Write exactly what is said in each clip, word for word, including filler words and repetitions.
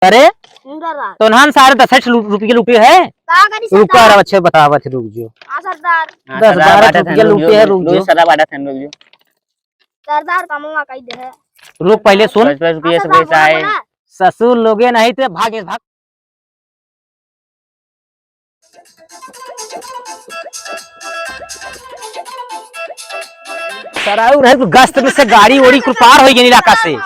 अरे, सरदार। तो नहान सारे दस रुपये लूटे है। का करी रुको सरदार? यार, अच्छे बतावत है, रुक जो। हाँ सरदार। हाँ, दस सरदार बारह बाटत हैं, रुपया रुक जो, लूटे है, रुक रुक जो, जो। सरदार बाटत हैं, रुक जो। सरदार कमवा कई दे है। रुक, पहिले सुन। पचास पचास रुपया हाँ, से सरदार, पैसा बोला, है। बोला। ससुर लोगे नहीं थे, भाग, भाग। सराऊ रहे तो गश्त में से गाड़ी ओड़ी कुल पार होइ गइन इलाका से।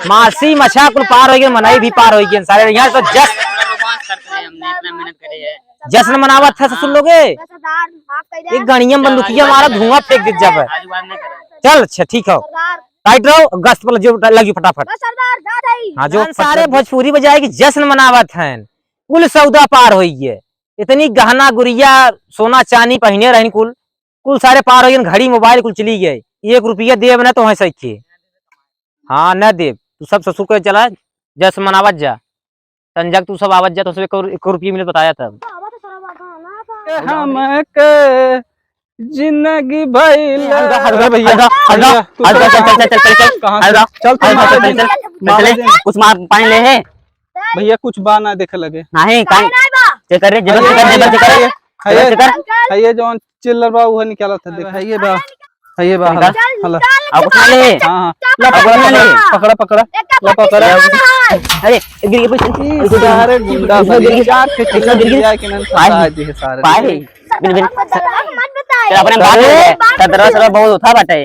मासी मछा कुल पार होइ गइन, मनई भी पार होइ गइन। सारे यहाँ तो जश्न, जश्न मनावत है ससुर लोगे। एक गणिया में बंदूकिया मारा, धुआं फेंक दे जब। चल, अच्छा, ठीक हो। टाइट रहो, गश्त पर जो लगी फटाफट। बस सरदार, जा जाई। हाँ, जो जान सारे फटाफट। भोजपुरी बजाए कि जश्न मनावत हैं, कुल सौदा पार होइए। इतनी गहना गुरिया, सोना चानी पहिने रहन कुल, कुल सारे पार होइए, घड़ी मोबाइल कुल चली गए। एक रुपया देब ना तो है सही। हाँ, न देब, तू सब ससुर के चला, जश्न मनावत जा। संजय, तू सब आवत जा, तो सब एक और, एक और रुपये मिले बताया तब। हमके जिंदगी भइल। हल्का, हल्का, अरे भैया, हल्का, हल्का, भैया, तू हल्का, चल, चल, चल, चल, चल, चल, हल्का। चल, चल, तू हल्का, मार चल, दे, चल, चल, मार चल, दे। कुछ मार पानी ले है? भैया, कुछ बा ना देखे लगे। नहीं, काहे? चेक कर रे, जेब से चेक कर, जेब से चेक कर। है ये, जेब से चेक कर। है ये जौन चिल्लर बा, उहे निकालत है, देख। है ये बा, है ये बा, निकाल। हला, हला। चल, निकाल, और कुछ ना ले। हाँ, हाँ। ला, और कुछ ना ले। पकड़ा, पकड़ा। एक ला, पकड़ा। पकड़ा। अरे, गिर गई, पैसा। ई सारे गुंडा गिर गई, बने, गिर गई। चार ठे पैसा गिर गई। चिल्लर लिया के नन पाए। फंसा दिए सारे। पाए। बिन, बिन। मत बताए। चल, अपने बात ले। अरे। सत्रह सौ बहुत होता बाटे।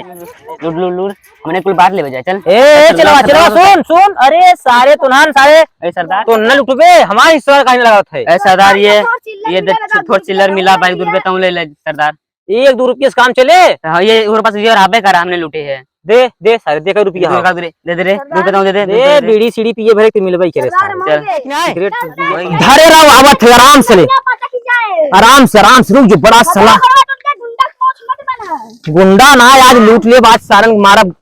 लूट, लूट, लूट। हमने कुल बात लेवे जाए, चल। ए, चल, चलवा, चल, चलवा, चल। सुन, सुन। अरे, सारे तुनहन, सारे। ए, सरदार। तो न लुटबे, हमारे हिस्सा काहे लगावत है? ए, सरदार, ये, ये दे, थोड़ चिल्लर मिला, भाई, दू रुपया तू ले ले, सरदार। एक दू रुपया से काम चले? हाँ, ये ओकरे पास ये रहबे करा, हमने लूटे है। दे, दे, सारे, दे, कई रुपया दे, हो? दे, दे, दे, दे, दे, दे, दे, दे, दे, दे, दे, दे। बीड़ी सीड़ी पिए भरे के मिलबे करे, सरदार, सारे। चल। नहीं। सिगरेट पी के। धरे रहो, आवत है, आराम से ले। आराम से, आराम से, रुक जो, बड़ा सलाह। गुंडा ना, आज लूट ले, आज सारन मारब,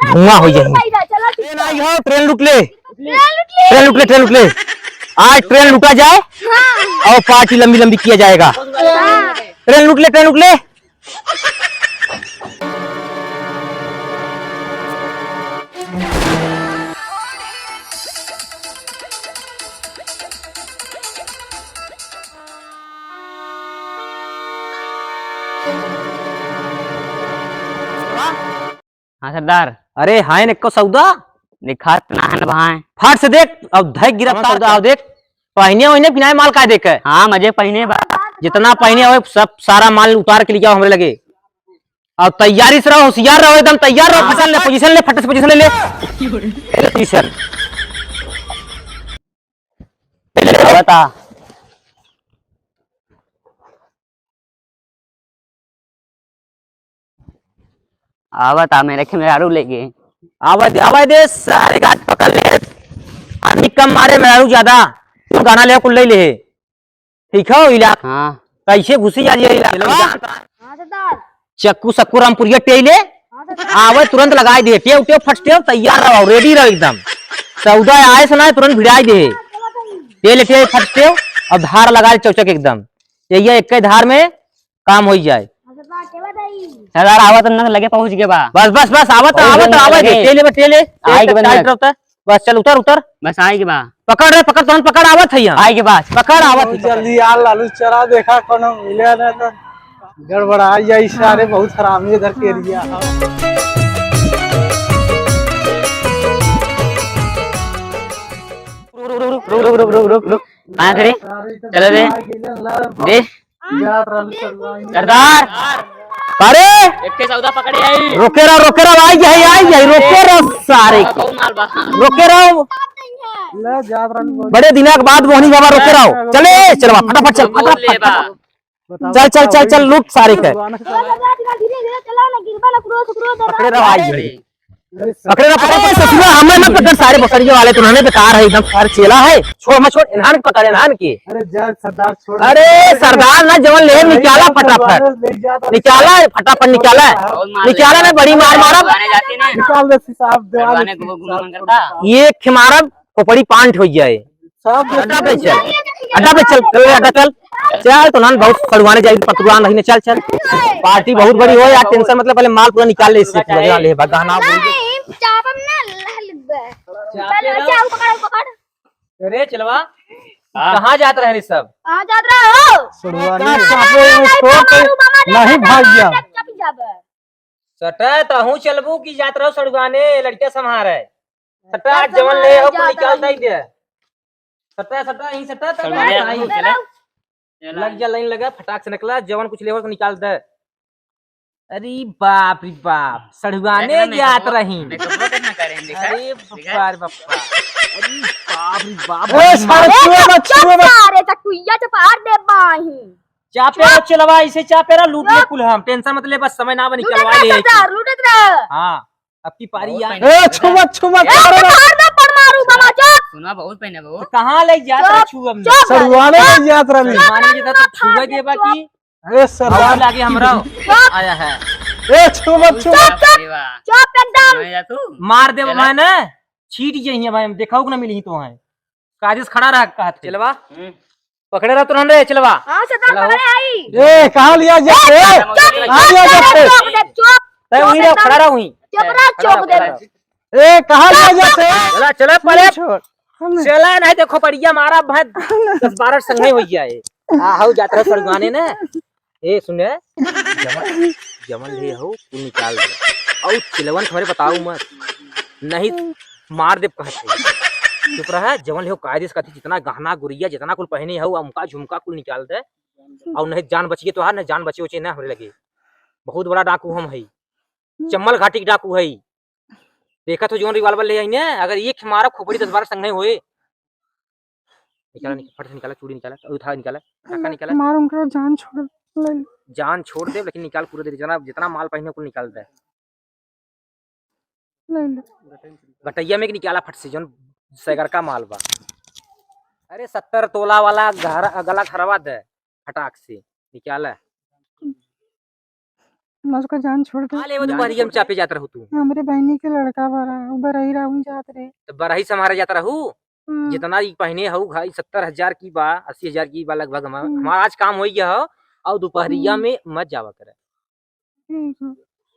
धुआं हो जाए। ए, ना, यो, ट्रेन लूट ले। ट्रेन लूट ले। ट्रेन लूट ले, ट्रेन लूट ले। आज ट्रेन लूटा जाए हाँ। और पार्टी लंबी लंबी किया जाएगा। हाँ। ट्रेन लूट ले, ट्रेन लूट ले। हाँ सरदार। अरे हाँ, इनको सौदा दिखात ना है ना भाई। फट से देख, अब धैक गिरफ्तार सौदा, कर। अब देख, पहिने ओहिने पिनाए माल का देखे। हाँ, मजे पहिने बा। जितना पहिने होए, सब सारा माल उतार के ले जाओ हमरे लगे। अब तैयारी से रहो, होशियार रहो, एकदम तैयार रहो, हाँ। Position ले, position ले, फट से position ले ले। Position। बता। आवत आ, मेरे खे मेहरारू लेके। आवे दे, आवे दे, सारे गाछ पकड़ ले। आदमी कम मारे, मेहरारू ज्यादा। तू गाना ले, कुल ले ले। ठीक हो, इला-, हाँ। कैसे घुसी जा रही है इलाका? हाँ, सरदार। चक्कू सक्कू रामपुरिया टेले। हाँ, सरदार। आवे, तुरंत लगाई दे। टेव, टेव, फट टेव, तैयार रहो, ready रहो एकदम। सौदा आए से ना, तुरंत भिड़ाई दे। हाँ, चलो भाई। टेले, टेव, फट टेव, और धार लगा दे चौचक एकदम। यही एक धार में काम होइ जाए। सरदार, केवा दई? सरदार, आवा तो न लगे पहुँच गए बा। बस, बस, बस, आवा तो, पहुँच आवा गए तो, न आवा लगे। दे, टेले बा, टेले। आए के टेले, बा न। Tight रहो तो। बस, चल, उतर, उतर। बस, आए के बा। पकड़ रे, पकड़, तुरंत पकड़, आवत है यहाँ। आए के बा। पकड़, आवत है, बहुत पकड़। जल्दी आ, लालू चरा देखा, कोनो मिले ना तो गड़बड़ा जाई सारे, बहुत हरामी इधर के area। रुक, रुक, रुक। कहाँ करे? चलो रे। दे। सरदार। अरे! एक के सौदा पकड़े आई। रोके रहो, रोके रहो, आई जाए, आई जाए, रोके रहो सारे। बहुत माल बा। रोके रहो। ले, जात रहनी बोल। बड़े दिना के बाद मोहनी बाबा रोके रहो। चले, चलवा, फटाफट चल, फटाफट, ले बा। फटाफट। बताओ, चल, चल, बताओ, चल, चल, भाई। लूट सारे के। धीरे, धीरे, धीरे चलाओ ना, गिरबा ना, क्रोध, क्रोध, पकड़े रहो, आई जाए। अरे ससुरा, हमें मत पकड़, सारे बकरिया वाले तो उन्होंने बेकार है एकदम, सारे चेला है। छोड़, मत छोड़, इन्हान के पकड़, इन्हान के। अरे जा सरदार, छोड़। अरे सरदार ना, जवन ले निकाला फटाफट। ले जा तो निकाला, फटाफट निकाला। बहुत मार निकाला ले। ना, बड़ी मार मारब। निकाल दे साहब, दीवाने को घुमा मन करता। ये खे मारब, खोपड़ी पांट हो जाए। सब अड्डा पे चल, अड्डा पे चल, चल, अड्डा चल, चल, तो नान बहुत सड़ुआने जाए, पतुआन रही ने, चल, चल। पार्टी बहुत बड़ी हो यार, tension मतलब, पहले माल पूरा निकाल ले, इससे पूरा निकाल ले, बा, गहना। नहीं, चापम ना, लह लुबे। चल, चल, पकड़, पकड़। अरे चेलवा, हाँ। कहाँ जात रहे रे सब? कहाँ जात रहे हो? सड़ुआनी अरे, साहब, अरे, वो अरे, छोड़ के मारू, मामा, नहीं देखा भाग था, गया। चुप, चुप, चुप। सटा, तहूँ चलबू कि जात रहो सड़ुआने, लड़किया सम्हारे। सटा, सटा, जवन ले हो, कुल निकाल दई दे। सटा, सटा, यहीं सटा, तब सड़ुआने आई। चला। लग जा, लाइन लगा, फटाक से निकला, जवन कुछ ले हो, निकाल दे। अरे बाप रे बाप, सड़ुआने जात रही। मेकअपवा कितना करे हैं, देखा? अरे देखा? बप्पा रे बप्पा। अरे बाप रे बाप, ए, बड़ी सारे मार। छुए मत, चुप, छुए मत। सारे चकुइया चपार दे बाही। चापे रहो चेलवा, इसे चापे रहो, लूट ले चुप। कुल हम। टेंशन मत ले, बस समय ना बनी, लूटत चलवा रहे ले। सरदार, लूटत रहे। हाँ, अब की पारी बहुत यार। पहने ए, छुआ, छुआ, ए, मारो ना। सरदार ना पड़ मारू, बाबा, चुप। सुना, बहुत पहने बहू। तो कहाँ ले जात रहे चुप, छुआ में? चुप, सड़ुआने चुप, ले जात रहे। चुप, सड़ुआने ले जात रहे, चुप, छुआ दे चुप। बाकी। ए, सरदार। लागे हमरा चुप। आया है। ए, छुआ मत, छुआ। चुप, चुप, अरे वाह। चुप एकदम। नहीं जा तू। मार दे चला। मैं ना, छीट जइहे भाई, हम देखाऊ कि ना मिली तो हैं। कायदे से खड़ा रहा कहत है। चेलवा। हम्म। पकड़े रह तुरंत रे, चेलवा। हाँ, सरदार, चला हो। पकड़े आई। ए, कहाँ लिया जाते? ए, चुप, कहाँ लिया जाते? चुप दे, चुप। ए, वहीं रहो, खड़ा रहो वहीं। चुप रह, खड़ा रहो, चुप दे। खड़ा रहो। ए, कहाँ लिया जाते? चला, चला, परे। छोड़। चला, नहीं देखो, बढ़िया मारा, भाई, दस बारह संगे हो जाए। आ, हऊ जात रहो सड़ुआने ने। ए, सुने, जमन, जमन ले हो, तू निकाल दे। और चिलवन के हमरे बताऊ मत, नहीं मार देब कहत है। चुप रहा, जवन ले हो कायदे से कहती, जितना गहना गुरिया, जितना कुल पहने हो, अमका झुमका कुल निकाल दे। और नहीं जान बचिए तोहार, नहीं जान बचे उचे ना हमरे लगे। बहुत बड़ा डाकू हम हई, चम्मल घाटी के डाकू हई। देखत हो जौन revolver ले आई ने, अगर एक मारब खोपड़ी दस बारह संगे होए। निकाला, निकाला, फट से निकाला, चूड़ी निकाला, उठा निकाला, टाका निकाला। मार उनका जान छोड़, ले ले। जान छोड़ दे, लेकिन निकाल पूरा दे, जितना, जितना माल पहिने कुल निकाल दे। ले ले। गटैया में के निकाला फट से, जौन सैगर का माल बा। अरे सत्तर तोला वाला घर, गला घरवा दे, फटाक से निकाला। मैं उसका जान छोड़ दे। आ ले, वो दुपहरिया में चापे जात रहू तू। हमरे बहिनी के लड़का बा रहा, वो बरही रहा, वहीं जात रहे। तो बरही से हमारे जात रहू? हम्म। जितना ई पहिने हऊ घाई, सत्तर हजार की बा, अस्सी हजार की बा लगभग। हमार, हम्म। हमार आज काम हो गया हो, और दुपहरिया हम्म। में मत जावा करे। ठीक है।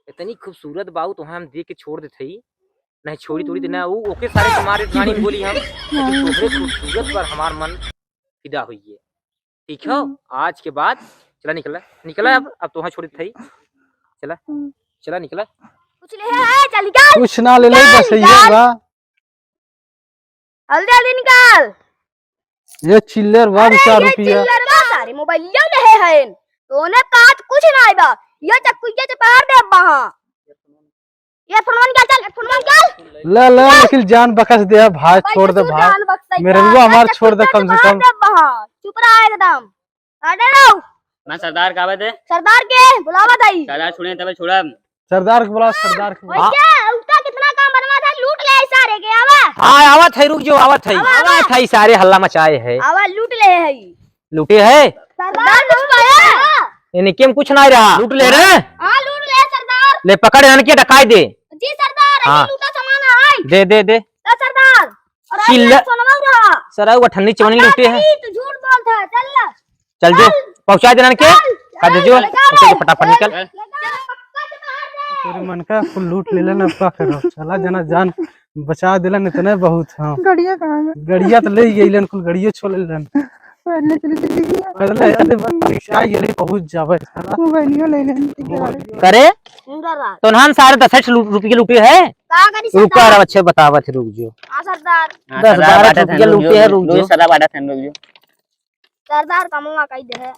इतनी खूबसूरत बाऊ, तो हम देख के छोड़ देते ही। नहीं छोड़ी तोड़ी तो ना, हम्म। वो ओके सारे तुम्हारे गाड़ी बोली हम, लेकिन नहीं। तोहरे खूबसूरत पर हमार मन फिदा हुई है। ठीक हो? हम्म। आज के बाद चला निकला, निकला अब, हम्म। अब तोहार छोड़ी थई। चला, हम्म। चला निकला। कुछ ले है, चल निकाल। कुछ ना ले ले, निकाल, बस ये निकाल। बा। जल्दी, जल्दी निकाल। ये चिल्लर बा, अरे, चार ये रुपया। चिल्लर बा, सारे मोबाइलिया ले है। तोने काट कुछ ना आइबा। ये चक्कू, ये चपार दे बहा। ये फोनवा निकाल, चल, फोनवा निकाल। ले, ले, निकाल। लेकिन जान बकस दे भाई, भाई, छोड़ दे भाई। जान बकस दे मेरे भाई, को हमार अच्छा, छोड़ दे कम से कम। दे बहा। चुप रहा एकदम। अरे रहो। ना सरदार का बात है? सरदार के बुलावा दाई। सरदार छोड़े तबे छोड़ा। सरदार के बुलाओ, सरदार के बुलाओ। ओए, क्या? उसका कितना काम बनवा था, लूट ले सारे के, आवा। हाँ, आवत है, रुक जो, आवत है। आवा, आवा। आवत है, सारे हल्ला मचाए है। आवा, लूट ले है। लूटे है? सरदार कुछ पाया? इनके में कुछ नहीं रहा। लूट ले रे। हाँ, लूट ले सरदार। ले पकड़ इनके डकाई दे। जी सरदार, हाँ। लूटा सामान है। दे, दे, दे। ला सरदार। और चिल्ला। सोनवा रहा। सर, वो ठन्नी चवनी सरदार लूटे है। नहीं, तू झूठ बोलता है, चल ला। चल जो, चल। पहुँचा देना के। चल, कह दे जो, चल, निकल। फटाफट निकल। चल, पक्का से बाहर दे। तोरे मन का कुल लूट लेलन, अब का करो? साला जना जान बचा देलन, इतने बहुत हम। गड़िया कहाँ है? गड़िया तो ले गइलन, कुल गड़ियो छोड़ लेलन। पहले चली चली गई। पहले यार, बस रिक्शा ये ले पहुँच जावे, साला। मोबाइलियो ले लेन। करे? तो नान सारे दस रुपये लूटे है। का करी रुका सरदार? रहा, अच्छे बतावत है, रुक जो। हाँ सरदार। हाँ, दस सरदार बारह बाटा रुपया थन, रुक लूटे जो, है, रुक जो। सरदार बाटा थन, रुक जो। सरदार कमवा कई दे है।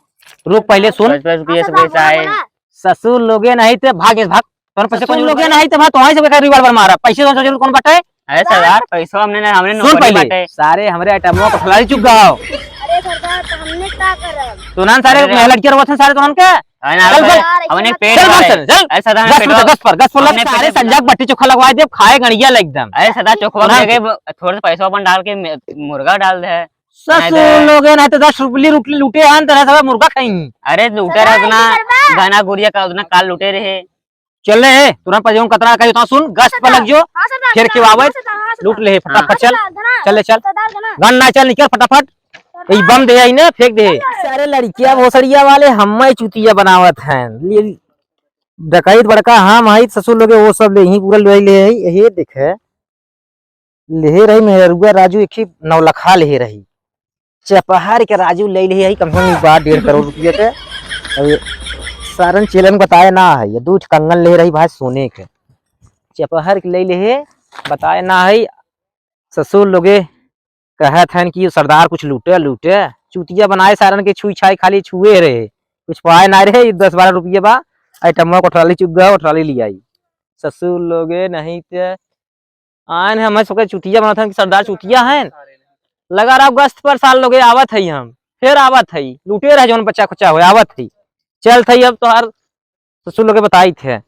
रुक, पहिले सुन। पचास पचास रुपया से हाँ, सरदार, पैसा बोला, आए। बोला। ससुर लोगे नहीं ते भाग, भाग। तोर पैसे ससुर कौन लोगे नहीं ते भाग, तोहाई से बेकार revolver मारा। पैसे तो जरूर कौन बाटे? अरे सरदार, पैसा हमने ना, हमने सुन नौकरी पहिले, बाटे। सारे हमरे आइटमवा को फुलाई चुका हो। अरे सरदार, तो हमने का करब? तो नान सारे अरे। लड़कियाँ रोवत हैं सारे तोहन के। अरे ना, चल, अरे, चल। हमने पेट चल, भरे। चल, चल। अरे सरदार, गस पेट पर, भरे। गस पर, गस पर, हमने सारे पेट संजय भरे। बट्टी चोखा लगवा दे, खाए गड़िया ला एकदम। अरे सरदार, चोखवा सुना। के थोड़ा सा पैसा अपन डाल के मे-, मुर्गा डाल दे। ससुर नहीं दे। लोग हैं, नहीं तो दस रुपये लूट-, लूटे हैं, तो ना साला मुर्गा खाई। अरे लूटे रहे उतना, गहना गुरिया का उतना काल लूटे रहे। चल रहे हैं, तुरंत पर जाऊँ कतरा का, उतना सुन, गस पर लग जो, हाँ सरदार, फिर के हाँ आवे, सरदार, हाँ सरदार। लूट ले, हाँ फटाफट चल, सरदार, चल ले चल। सरदार, सरदार। गन ना चल, निकल फटाफट। सरदार। ई बम दे आई ना, फेंक दे। सारे लड़किया भोसड़िया वाले हम्मे चुतिया बनावत हैं। ये डकैत बड़का हम हई, ससुर लोगे वो सब ले ही पूरा ले ले है। ये देखे, लेहे रही मेहरुआ राजू एक ही नौ लखा लेहे रही। चपहर के राजू ले लेहे है कम से कम एक बार डेढ़ करोड़ रुपया के। अब ये सारन चेलन बताए ना है, ये दू ठे कंगन लेहे रही भाई सोने के। चपहर के ले लेहे बताए ना है। ससुर लोगे कहत हन कि सरदार कुछ लूटे, लूटे। चुतिया बनाए सारन के छुई छाई खाली छुए रहे, कुछ पाए ना रहे। ये दस बारह रुपया बा, आइटमवा को ट्राली चुग गया, वो ट्राली ले आई। ससुर लोगे नहीं ते आन है, हमें सबके चुतिया बनात हन कि सरदार चुतिया हैं। लगा रहा गश्त पर सार लोगे आवत है, हम फिर आवत है, लूटे रहे जौन बच्चा खुच्चा हो आवत है। चल थई अब तोहार ससुर लोगे बताई थे।